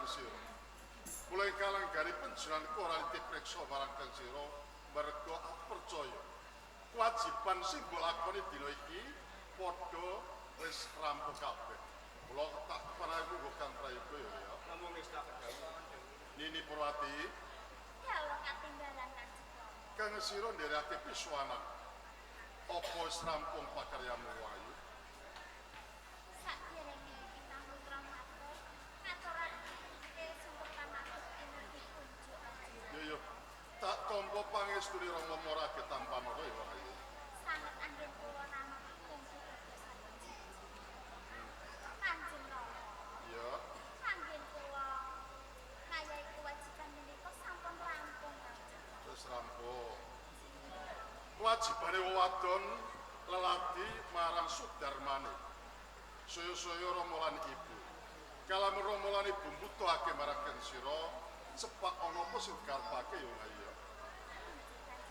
kang sira. Kula ingkang langgari panjenenganku ora priksa marang kang sira merga aku percaya kewajiban sing mbok lakoni dina iki padha wis rampung kabeh. Kula tak kepareng nggo Kang Prayoga ya. Ya. Namung wis tak kedhawuh. Nini Purwati, Dawuh katimbalan Kanjeng Rama. Kang sira nderekake pisuwanan. Apa wis rampung pakaryamu wayu? Sakderenge ingkang putra matur, ngaturake sungkem pamatur tinampi kunjuk aja. Yo yo. Tak tampa pangestune Rama marake tampanana ya wayu. Sanget anggen kula namung mung supados siji. Kanjeng Rama, Ya. anggen kula ngayahi kewajiban menika sampun rampung Kanjeng Rama. Wis rampung. Kewajibane wong wadon leladi marang sudarmane. Saya-saya Rama lan ibu. Kalamun Rama lan ibu mbutuhake marang kang sira, cepak ana apa sing dikarepake ya wayu.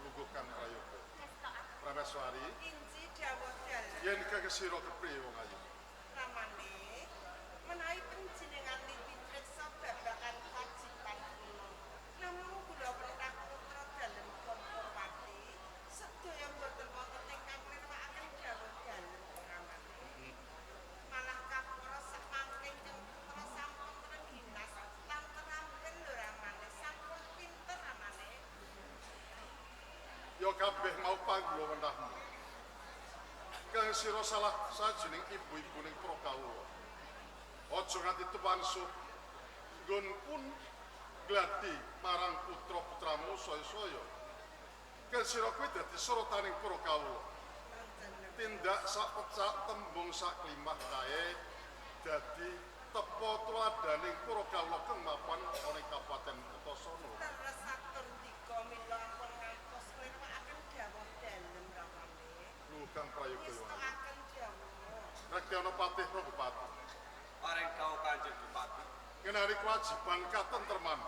Lungguh Kang Prayoga. Ngestokaken. Prameswari, Inji dawuh dalem. Yen kang sira kepriye wong ayu? Ramane menawi panjenengan niki priksa babagan kewajiban kula. Namung kula perintah putra dalem Purwati sedaya boten wonten ingkang nglirwakaken dawuh dalem ramane. Malah kapura sakmangke ingkang putra sampun trengginas lan terampil lho ramane, sampun pinter ramane. Ya kabeh mau panggowo wenahmu. Kang sira salah sajining ibu-ibu ning para kawula. Aja nganti tuwangsuh nggonku gladi marang putra-putramu saya-saya. Kang sira kuwi dadi sorotaning para kawula. Tindak sak pecak tembung sak klimah kae dadi tepa tuladhaning para kawula kang mapan ana ing Kabupaten Kertosono. Terus satur dika mila ampun ngantos nglirwakaken dawuh dalem ramane. Lho Kang Prayoga yo. Ngestokaken dawuh. Rekti ana Patih Ragupati. Paring dawuh Kanjeng Bupati. Ngenani kewajiban katentreman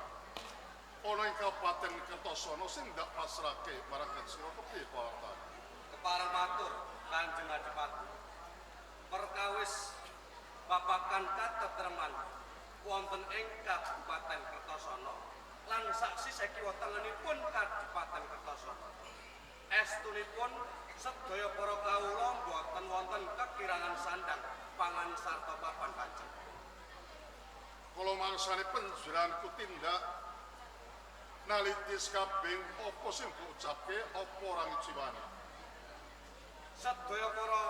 ana ing Kabupaten Kertosono sing ndak pasrahke marang kang sira kepiye pawartane? Kepareng matur Kanjeng Adipati. Perkawis babagan katetreman wonten ing Kabupaten Kertosono lan saksi kiwa tengenipun Kadipaten Kertosono. Estunipun sedaya para kawula mboten wonten kekirangan sandang, pangan sarta papan Kanjeng. Kala mangsane panjenenganku tindak naliti sakabeng apa sing mbok ucapke apa ora ngiciwani. Sedaya para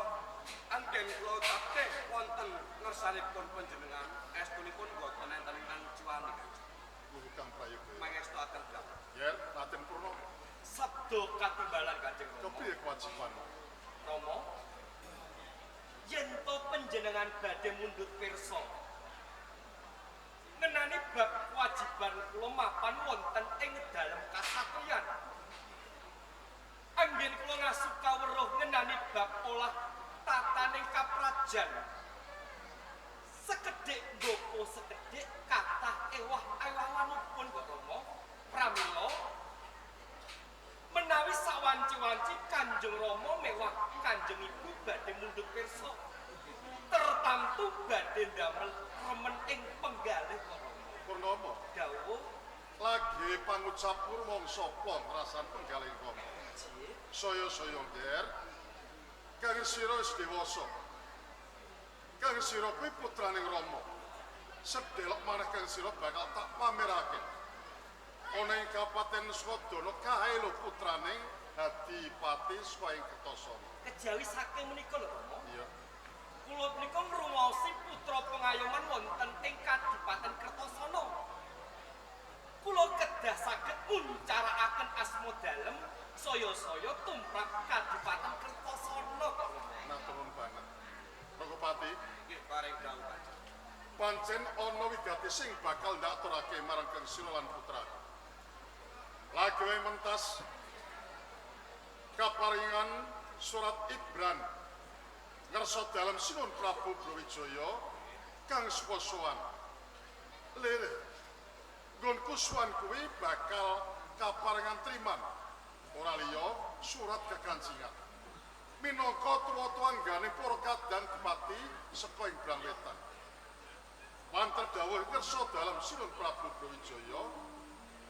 anggen kula ucapke wonten ngersanipun panjenengan, estunipun mboten enten ingkang ciwani Kanjeng. Lho Kang Prayoga. Mangestuaken dawuh. Yer, Raden Purnomo, Sabda katimbalan Kanjeng Rama. kepiye kewajiban? Rama, yen to panjenengan badhe mundhut pirsa ngenani bab kewajiban kula mapan wonten ing dalem kasatriyan. Anggen kula ngasuh kaweruh ngenani bab olah tataning kaprajan. Sekedhik nggopo sekedhik kathah ewah-ewahanipun kok Rama. Pramila menawi sawanci-wanci Kanjeng Rama mewah Kanjeng Ibu badhe mundhut pirsa tertamtu badhe ndamel remen ing penggalih kok Rama. Purnomo, Dawuh lagi pangucap mangsa plong rasan penggalih Rama. Saya-saya ngger, kang sira wis dewasa. Kang sira kuwi putraning Rama. Sedelok maneh kang sira bakal tak pamerake. Ana ing Kabupaten Swadana kae lho putraning Adipati saka ing Kertosono. Kejawi saking menika lho Rama. Iya. Kula punika ngrumaosi putra pengayoman wonten ing Kadipaten Kertosono. Kula kedah saged muncarakaken asma dalem saya-saya tumrap Kadipaten Kertosono kok Rama. Matur nuwun banget. Ragupati, Nggih, paring dawuh Kanjeng. Pancen ana wigati sing bakal ndaturake marang Kang Sira lan putra. Lagi wae mentas kaparingan surat Ibran ngersa dalem Sinuhun Prabu Brawijaya kang suwa-suwan. Lere nggonku suwan kuwi bakal kaparingan triman ora liya surat kekancingan. Minangka tuwa-tuwanggane para kadang dipati saka ing Brangwetan. Wanter dawuh kersa dalem Sinuhun Prabu Brawijaya,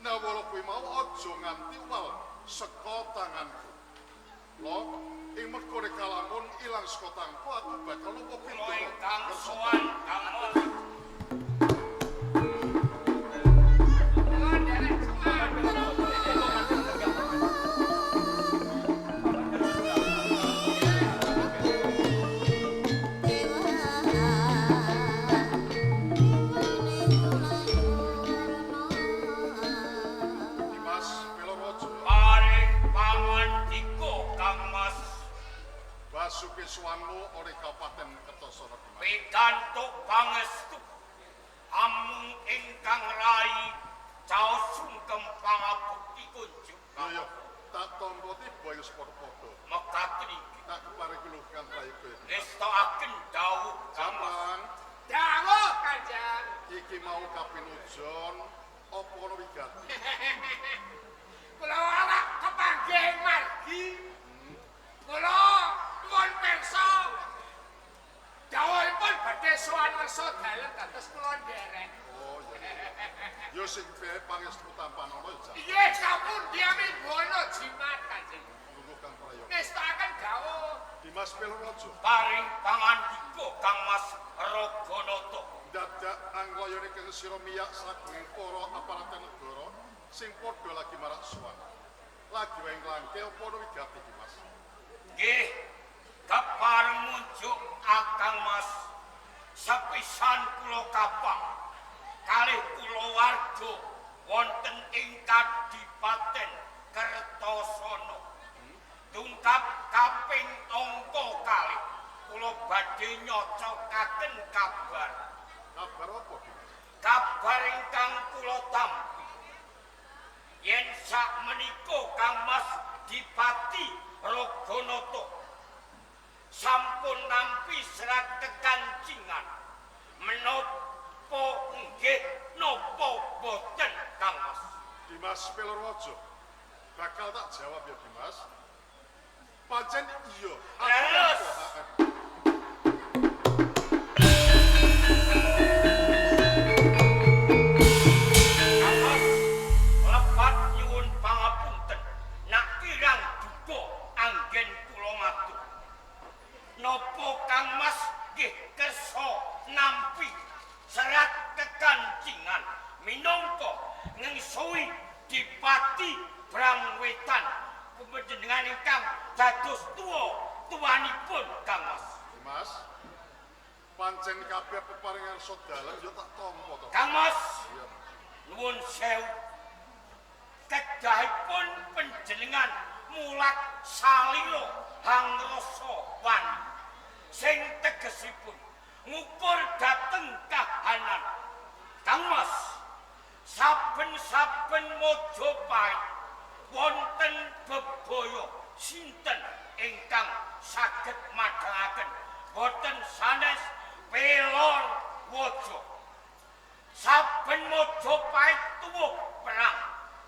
nawala kuwi mau aja nganti wal saka tanganku. Lho, ing merko nek kalamun ilang saka tanganku aku bakal lupa Kula ingkang sowan Kang Mas. Kula nderek sowan. Dimas Pelorojo, Paring pangandika Kang Mas. Basuki suwanmu oleh Kabupaten Kertosono Dimas. Pikantuk pangestu amung ingkang rai caos sungkem pangabekti kunjuk. Yo yo, tak tampa tiba ya padha-padha. Mekaten iki Tak keparing kuluhkan prayoga ya. ngestokaken dawuh Kang Mas. Jamang, Dawuh Kanjeng. iki mau kapinujon apa ana wigati? Kula awak kepanggih margi. Kula nyuwun pirsa. Dawuhipun badhe sowan ngersa dalem dados kula nderek. Oh iya. Yo sing piye pangestu tampan ana ya Jam. Nggih, sampun diami bono jimat Kanjeng. Lungguh kang prayoga. Ngestokaken dawuh. Dimas Pelorojo, Paring pangandika Kang Mas Raganata. dadak anglayane kang sira miyak sagunging para aparat negara sing padha lagi marak sowan. Lagi wae nglangke apa ana wigati Dimas? Nggih, kepareng munjuk Akang Mas. Sepisan kula kapang kalih kulawarga wonten ing Kadipaten Kertosono. Dungkap kaping angka kalih kula badhe nyocokaken kabar. Kabar apa Dimas? Kabar ingkang kula tampi yen sakmenika Kang Mas Dipati Raganata sampun nampi serat kekancingan menapa nggih napa boten Kang Mas? Dimas Pelorojo, bakal tak jawab ya Dimas. Pancen iya. Aku Terus. nampa. Kang Mas lepat nyuwun pangapunten nak kirang duka anggen kula matur. Napa Kang Mas nggih kersa nampi serat kekancingan minangka ngengsuwi Dipati Brangwetan panjenengan ingkang dados tuwa tuwanipun Kang Mas? Dimas, pancen kabeh peparingan dalem ya tak tampa to. Kang Mas Iya. nuwun sewu, kedahipun panjenengan mulak salira hangrasa wani sing tegesipun ngukur dhateng kahanan. Kang Mas, saben-saben Majapahit wonten bebaya sinten ingkang saged madhangaken boten sanes Pelor Waja. Saben Majapahit tuwuh perang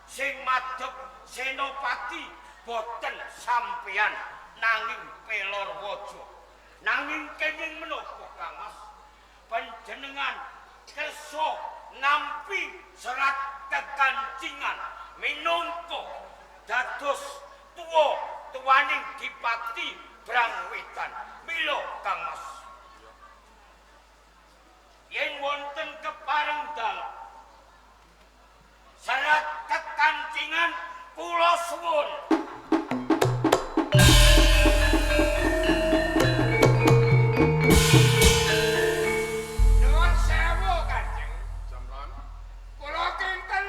sing madhep senopati boten sampeyan nanging Pelor Waja. Nanging kenging menapa Kang Mas panjenengan kersa nampi serat kekancingan minangka dados tuwa tuwaning Dipati Brangwetan? Mila Kang Mas, yen wonten kepareng dalem serat kekancingan kula suwun. Nuwun sewu Kanjeng. Jamran, Kula kinten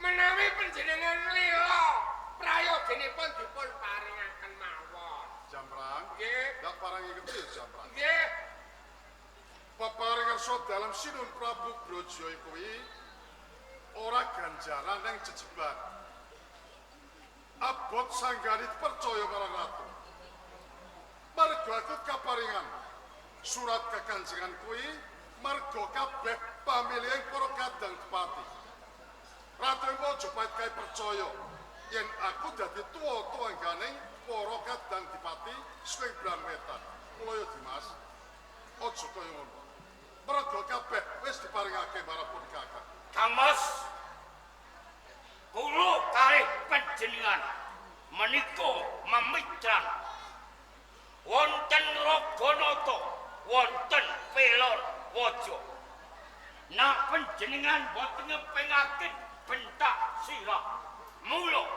menawi panjenengan lila prayoginipun dipun paringaken mawon. Jamran, Nggih, tak parangi ngerti ya Jamran. nggih. Peparingan dalem Sinuhun Prabu Brawijaya kuwi ora ganjaran ning jejeban. Abot sanggane percaya marang ratu. Marga aku kaparingan surat kekancingan kuwi marga kabeh pamilihing para kadang depati. Ratu ing Majapahit kae percaya yen aku dadi tuwa tuwangganing para kadang dipati saking Brangwetan. Mula ya Dimas, aja kaya ngono. Merga kabeh wis diparingake marang pun Kakang. Kang Mas, kula kalih panjenengan menika memitran wonten Raganata, wonten Pelor Waja. Nak panjenengan boten ngepengaken bentak sirah, mula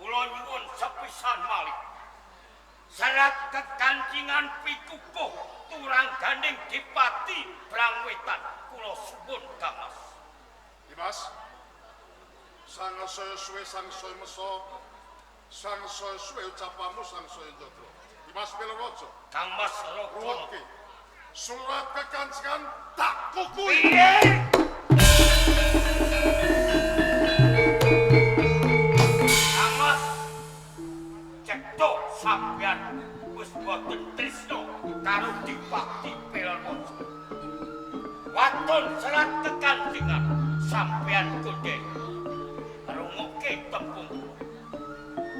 kula nyuwun sepisan malih. Serat kekancingan pikukuh turang gandeng Dipati Brangwetan kula suwun Kang Mas. Dimas, sangsaya suwe sangsaya mesa, sangsaya suwe ucapanmu sangsaya njadra. Dimas Pelorwaja, Kang Mas Raganata. Ruwetke. Surat kekancingan tak kukui. Piye? Kang Mas, cetha sampeyan wis boten tresna karo Dipati Pelorwaja. Waton serat kekancingan sampeyan gondheng. Rungokke tembung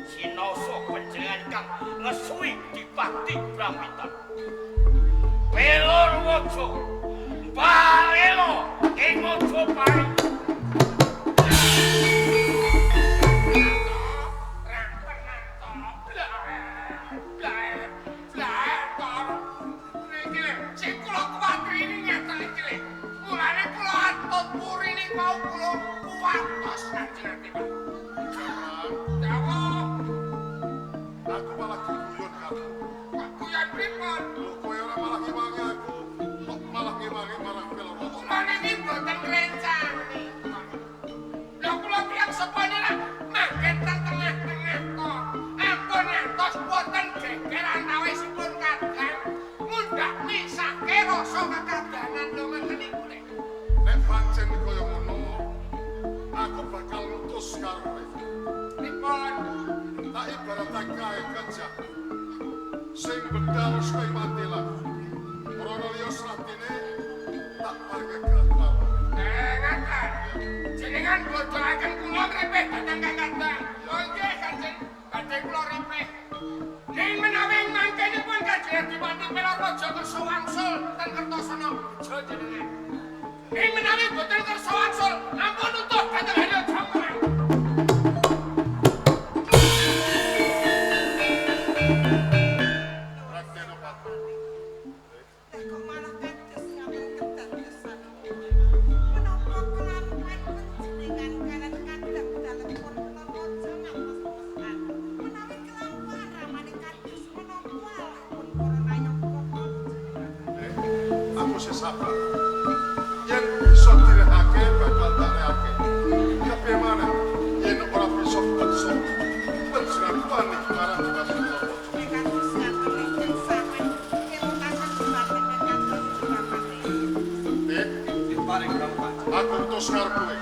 sinoso panjenengan kang ngesuwi Dipati Brangwetan. Pelorwaja, barelo ing Majapahit. Aku malah guyon karo. Guyon pripun? Lho kowe ora malah ngewangi aku, kok malah ngewangi marang Pelorwaja. Kula niki mboten ngrencani. Lho kula tiyang sepone lah manggen teng tengah-tengah to. Ampun ngantos boten geger antawisipun kadang mundhak misake rasa kekadanan lho ngoten niku lek. Nek pancen kaya ngono, aku bakal ngutus karo kowe. Pripun? Tak ibaratake kae gajah sing bedal saka Iwatila. Ora ana liya sratine tak paringi gelar. Ngaten. Jenengan bojokaken kula ngrepeh dhateng Kang Kadang. Oh nggih Kanjeng, badhe kula ripeh. Ning menawi mangkenipun Kanjeng Adipati Pelorwaja kersa wangsul ten Kertasana bejo jenengan. Ning menawi boten kersa wangsul, ampun utuh dhateng Harya Jamurang. Raktena Pati. Lah kok malah kados ngaten kedadosan. Menapa kelakuan panjenengan kalian kadang dalem pun Pelorwaja ngantos pesan. Menawi kelakuan ramane kados menapa alihipun para nayaka panjenengan. Aku sih sabar. Yen bisa direhake bakal tak rehake. Kepiye maneh yen ora bisa beksa panjenengan wani marang Dipati Pelorwaja. Nek kados ngaten ingkang sampeyan kemutaken dumateng kados ramane. Dik, Paring dawuh Kanjeng. aku utus karo kowe.